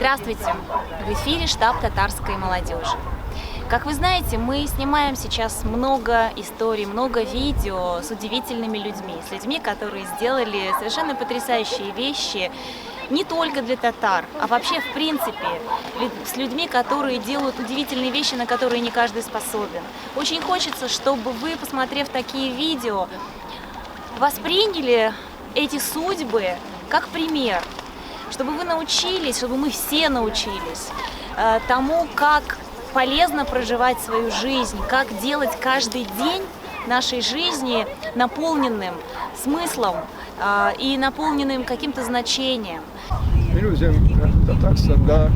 Здравствуйте! В эфире штаб татарской молодежи. Как вы знаете, мы снимаем сейчас много историй, много видео с удивительными людьми, с людьми, которые сделали совершенно потрясающие вещи не только для татар, а вообще в принципе с людьми, которые делают удивительные вещи, на которые не каждый способен. Очень хочется, чтобы вы, посмотрев такие видео, восприняли эти судьбы как пример, чтобы вы научились, чтобы мы все научились тому, как полезно проживать свою жизнь, как делать каждый день нашей жизни наполненным смыслом и наполненным каким-то значением. Мин үзем Татарстанда,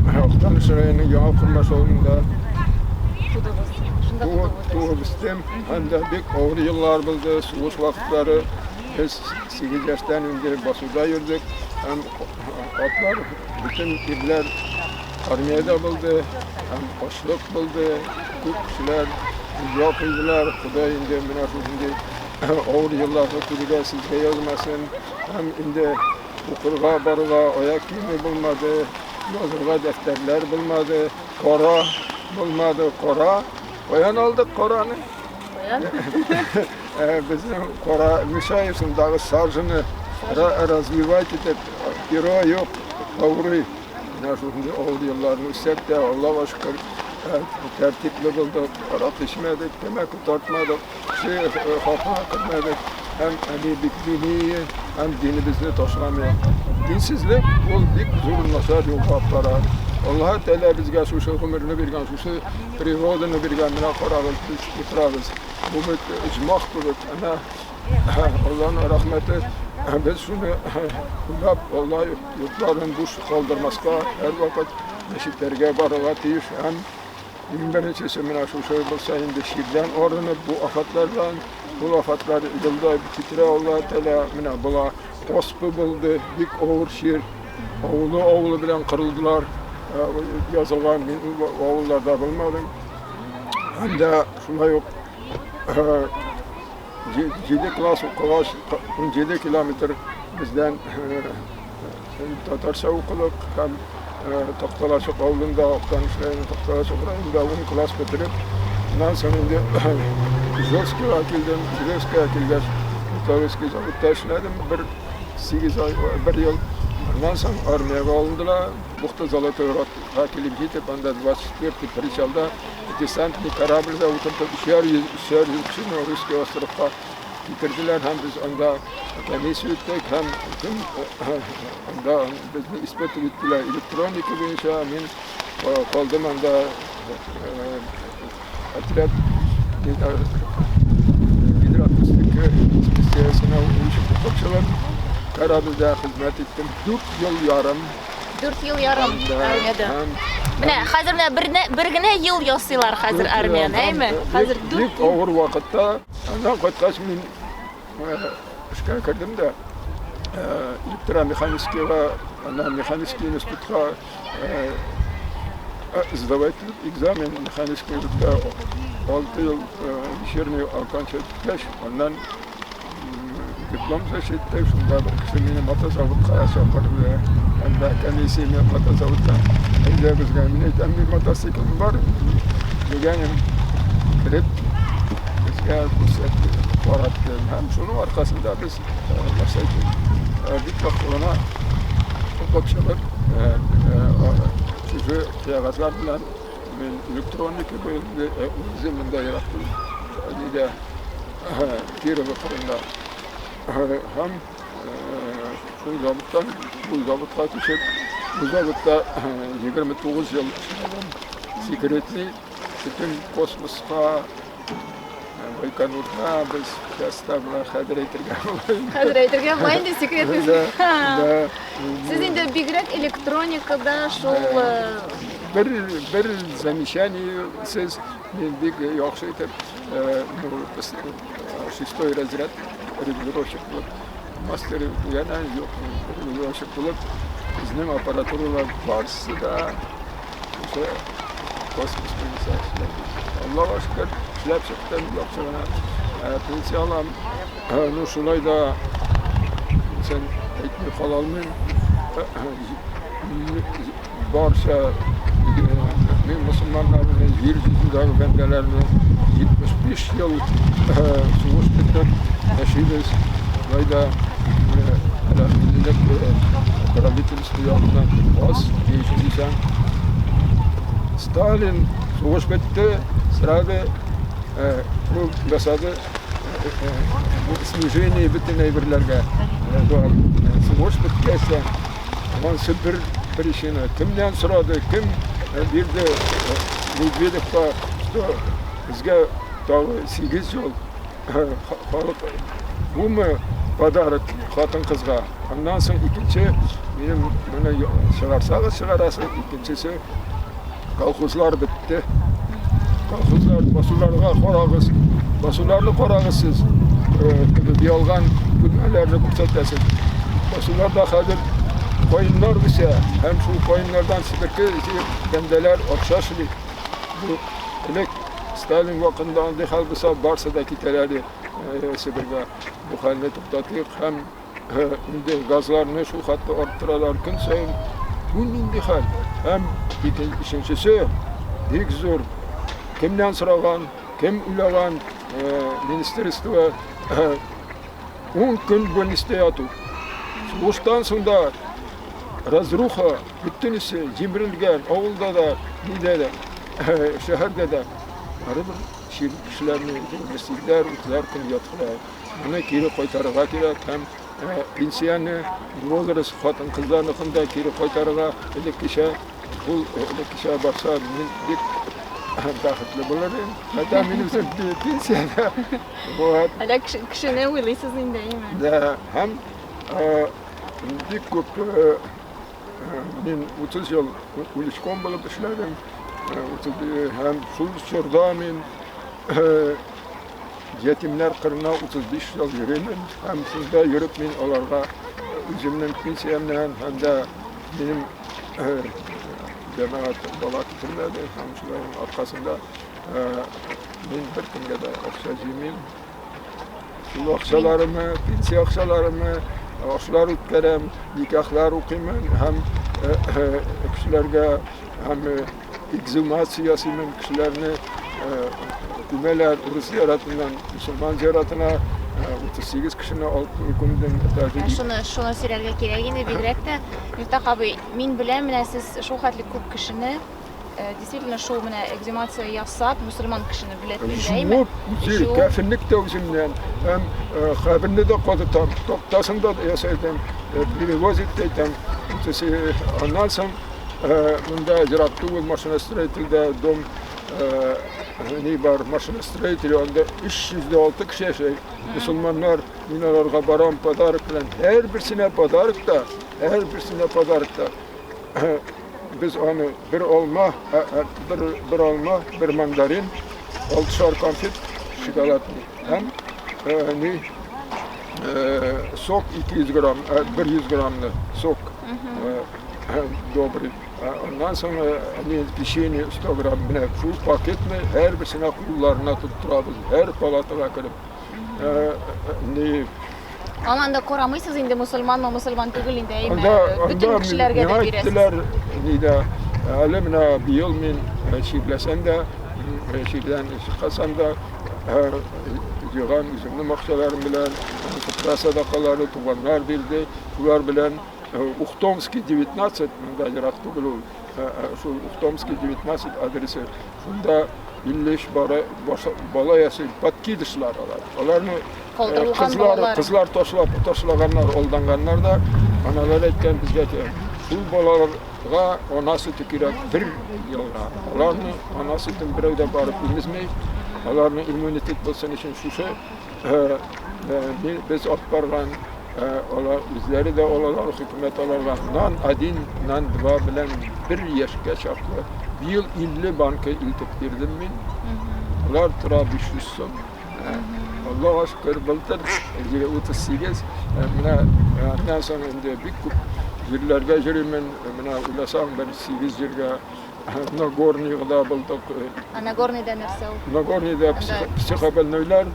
Актаныш районы Яңа Кормаш авылында туып үстем. Анда бик авыр еллар булды, сугыш вакытлары. Без 8 яшьтән инде басуда йөрдек. Һәм атлар, бөтен ирләр армиядә булды, һәм ачлык булды. Күп кешеләр дөнья куйдылар. Ходай инде менә шушындый авыр елларны күрергә сезгә язмасын. Һәм инде укырга барырга аяк киеме булмады, язырга дәфтәрләр булмады, кара булмады, кара. Каян алдык караны? Каян? Безнең кара Мишаевсындагы саржаны развивать итеп, перо юк, авырый. Менә шушындый авыр елларны үссәк тә, Аллага шөкер, тәртипле булдык, аракы эчмәдек, тәмәке тартмадык, кеше хакына кермәдек. Һәм әни бик дини, һәм динебезне ташламый. Динсезлек ул бик зур начар юлга алып бара. Аллаһы Тәгалә безгә шушы гомерне биргән, шушы природаны биргән, менә карагыз, без утырабыз. Бу бит оҗмах кебек. Әнә Аллаһның рәхмәте, без шуны уйлап, Алла йортларын буш калдырмаска, һәрвакыт мәчетләргә барырга тиеш. Һәм иң беренчесе менә шушы булса инде чирдән арынып, бу афәтләрдән, ул афәтләр елда китерә Алла Тәгалә, менә була оспы булды, бик авыр чир. Авылы авылы белән кырылдылар. Язылган мин ул авылларда булмадым. Һәм дә шулай ук 7 класс укыгач, 17 километр бездән татарча укыдык һәм Такталачык авылында, Актаныш районы Такталачык районында 10 класс бетереп, аннан соң инде Ижевскига килдем. Ижевскига килгәч, Металлургский заводта эшләдем бер 8 ай, бер ел. Аннан соң армиягә алындылар. Бухта Золотой Рогка килеп җитеп, анда 24 причалда десантный корабльдә утыртып, өчәр йөз, өчәр йөз кешене Русский островка китерделәр һәм без анда комиссия үттек һәм кем анда безне испытывать иттеләр электроника буенча. Мин калдым анда отряд гидроакустика специальностена укып чыгып, корабльдә хезмәт иттем 4 ел ярым. 4 ел ярым армиядә. Менә хәзер менә бер генә ел ясыйлар хәзер армияне, әйме? Хәзер 4 бик авыр вакытта. Аннан кайткач мин эшкә кердем дә электромеханическийга, аннан механический институтка сдавать экзамен механический институтта 6 ел вечерний окончать иткәч, аннан диплом защитты, шунда бер кеше мине мотозаводка чакырды. Анда комиссияне мотозаводта әйдә безгә. Мин әйтәм, мин мотоциклым бар. Дигәнем кереп безгә күрсәтте, каратты. Һәм шуның аркасында без нәрсә әйтим, бик яхшы гына укып чыгып, шушы кәгазьләр белән мин электроника үзем монда ерак түгел, нидә Кирова кырында. Һәм шул заводтан бу заводка күчеп, бу заводта 29 ел эшләдем. Секретный бөтен космоска, Байконурга без часто була хәзер әйтергә була. Хәзер әйтергә була инде секретный. Да, да. Сез инде бигрәк электроникада шул бер замечание сез мин бик яхшы итеп шестой разряд регулировщик булып, мастер янә юк, регулировщик булып, безнең аппаратуралар барысы да шушы космос буенча эшләде. Аллага шөкер, эшләп чыктым, яхшы гына пенсия алам. Ну, шулай да сен әйтми кала алмыйм. барча мин мөселманнарны, җир йөзендәге бәндәләрне 75 ел сугыш көтеп яшибез. Шулай да рәхимлелек правительство ягыннан аз, ни өчен дисәң, Сталин сугыш бетте, сразу бу ясады бу снижение бөтен әйберләргә. Сугыш беткәч тә, Ансы бер причина. Кемнән сорады, кем бирде Медведевка, что безгә тагы 8 ел халык бумы подарок хатын-кызга. Аннан соң икенче минем моны чыгарсагыз чыгарасыз, икенчесе колхозлар бетте. Колхозлар басуларга карагыз, басуларны карагыз сез. Теге ялган бүлмәләрне күрсәтәсез. Басуларда хәзер каеннар үсә һәм шул каеннардан себерке җыеп бәндәләр акча эшли. Бу элек Сталин вакытында андый хәл булса, барсы да китәләр Себергә. Бу хәлне туктатыйк һәм инде газларны шул хәтле арттыралар көн саен. Бу нинди хәл? Һәм өченчесе бик зур. Кемнән сораган, кем уйлаган, министерство 10 көн больницада яту. Сугыштан соң да разруха бөтенесе җимерелгән, авылда да, нидә дә, шәһәрдә дә. Барыбер чирле кешеләрне җимерсезләр, утызар көн яткыра. Моны кире кайтарырга кирәк һәм пенсияне возраст хатын-кызларныкын да кире кайтарырга элеккечә, ул элеккечә барса, мин бик бәхетле булыр идем. Хотя мин үзем пенсиядә. Вот. Әллә кешене уйлыйсыз инде, әйеме? Да, һәм бик күп мин 30 ел уличком булып эшләдем. Һәм шул чорда мин ятимнәр кырына 35 ел йөримен һәм шунда йөреп мин аларга үземнең пенсиямнән һәм дә минем җәмәгать бала китермәде һәм шуларның аркасында мин беркемгә дә акча җыймыйм. Шул акчаларымны, пенсия акчаларымны ашлар үткәрәм, никахлар укыймын һәм кешеләргә һәм эксгумация ясыймын, кешеләрне күмәләр урыс зиратыннан мөселман зиратына 38 кешене алып күмдем. Шуны шуны сөйләргә кирәк инде, бигрәк тә Мифтах абый, мин беләм, менә сез шул хәтле күп кешене действительно шул менә эксгумация ясап, мөселман кешене белеп әйме? Үзе, кәфенлек тә үземнән, һәм каберне дә казытам, тактасын да ясайтам, перевозить тә итәм. Аннан соң монда ерак түгел машиностроительдә дом ни бар, машиностроитель, анда 306 кеше яшәй. Мөселманнар, мин аларга барам подарок белән. Һәрберсенә подарок та, һәрберсенә подарок та. Без аны бер алма, бер алма, бер мандарин, алтышар конфет, шоколадный һәм ни сок 200 грамм, 100 граммлы сок добрый. Аннан соң ни печенье 100 грамм. Менә шул пакетны һәрберсенә кулларына тоттырабыз, һәр палатага кереп. Ни Аны анда карамыйсыз инде мусульманмы, мусульман түгел инде, әйме? Бөтен кешеләргә дә бирәсез. Әйттеләр, нидә, әле менә быел мин чирләсәм дә, чирдән чыккасам да, җыйган үземнең акчаларым белән, фитра садакалары, туганнар бирде, шулар белән Ухтомский 19, монда ерак түгел ул, шул Ухтомский 19 адресы, шунда 53 бара, бала ясый, подкидышлар алар. Аларны кызлар, кызлар ташлап, ташлаганнар, алданганнар да, аналар әйткән безгә, шул балаларга ана сөте кирәк бер елга. Аларны ана сөтен берәү дә барып имезми, аларның иммунитет булсын өчен шушы без алып барган алар үзләре дә алалар, хөкүмәт аларга нан один, нан два белән бер яшькә чаклы. Быел 50 банка илтеп бирдем мин. Алар тора 500 сум. Аллага шөкер, былтыр 38, менә аннан соң инде бик күп җирләргә йөримен. Менә уйласаң, бер 8 җиргә Нагорныйда булдык. А Нагорныйда нәрсә ул? Нагорныйда психобольнойлар,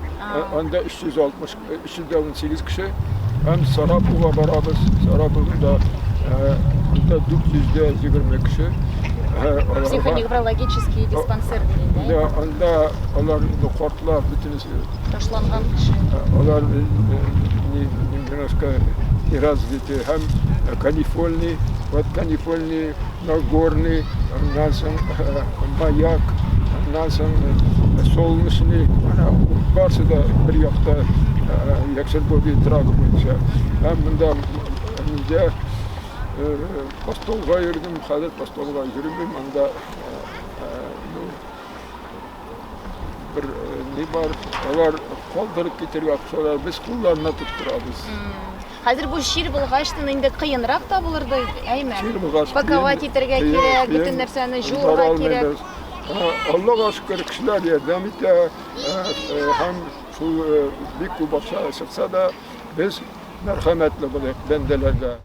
анда 360, 318 кеше. Һәм Сарапулга барабыз. Сарапулда анда Анда 420 кеше. Психоневрологический диспансер дигәндә. Да, анда алар инде картлар бөтенесе. Ташланган кеше. Алар немножко не развиты. Һәм канифольный, вот канифольный, Нагорный, аннан соң Маяк, аннан соң Солнечный, ана барсы да бер якта Якшәмбе тракт буенча. Һәм монда нидә Постолга йөрдем, хәзер Постолга йөрмим, анда ну, бер ни бар, алар калдырып китергә кушалар, без кулларына тоттырабыз. Хәзер бу чир булгачтын инде кыенрак та булыр да, әйме? Чир булгач, Паковать итәргә кирәк, бөтен нәрсәне җуырга кирәк. Аллага шөкер, кешеләр ярдәм итә, һәм шул бик күп акча чыкса да, без мәрхәмәтле булыйк бәндәләргә.